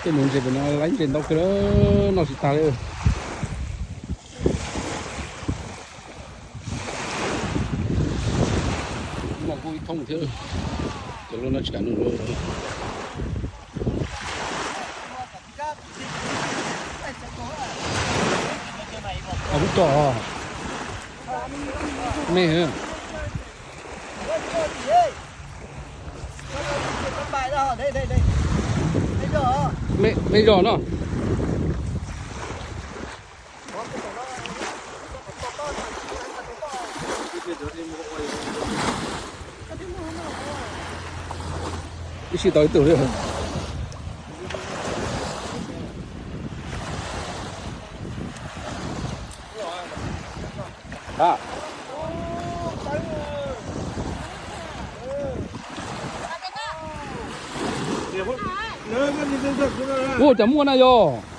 Tej nuv ntses pem no laib ntses ntau kawg, noj tsis tag li. Noj kuj ib thoob thiab, cov loj no tsis kam noj lawm. Kuv tso me, me zog no. Ib sij tau ib tug li. Ua cas muaj na yog?